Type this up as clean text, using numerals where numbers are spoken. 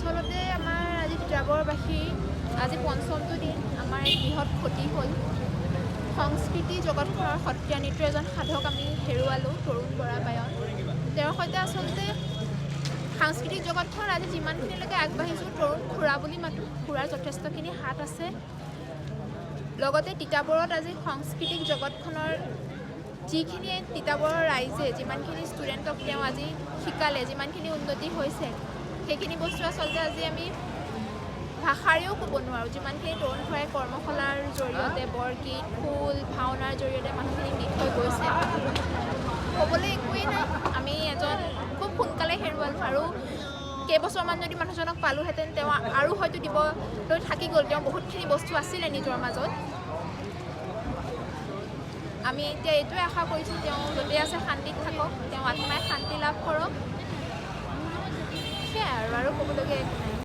আচলতে আমাৰ আজি তিতাবৰবাসীৰ আজি পঞ্চমটো দিন, আমাৰ এক বৃহৎ ক্ষতি হ'ল। সংস্কৃতি জগতখনৰ সত্ৰীয়া নৃত্যৰ এজন সাধক আমি হেৰুৱালোঁ, তৰুণ বৰা বায়ন। তেওঁৰ সৈতে আচলতে সাংস্কৃতিক জগতখন আজি যিমানখিনিলৈকে আগবাঢ়িছোঁ, তৰুণ খুৰা বুলি মাতোঁ, খুৰাৰ যথেষ্টখিনি হাত আছে। লগতে তিতাবৰত আজি সাংস্কৃতিক জগতখনৰ যিখিনি তিতাবৰৰ ৰাইজে যিমানখিনি ষ্টুডেণ্টক তেওঁ আজি শিকালে, যিমানখিনি উন্নতি হৈছে, সেইখিনি বস্তু আচলতে আজি আমি ভাষাৰেও ক'ব নোৱাৰোঁ। যিমানখিনি তৰুণ খুৰাই কৰ্মশালাৰ জৰিয়তে বৰগীত, খোল, ভাওনাৰ জৰিয়তে মানুহখিনিক দি থৈ গৈছে, ক'বলৈ একোৱেই নাই। আমি এজন খুব সোনকালে হেৰুৱালোঁ আৰু কেইবছৰমান যদি মানুহজনক পালোঁহেঁতেন, তেওঁ আৰু হয়তো দিবলৈ থাকি গ'ল। তেওঁ বহুতখিনি বস্তু আছিলে নিজৰ মাজত। আমি এতিয়া এইটোৱে আশা কৰিছোঁ, তেওঁ য'তেই আছে শান্তিত থাকক, তেওঁ আত্মাই শান্তি লাভ কৰক। সেয়াই আৰু ক'বলগীয়া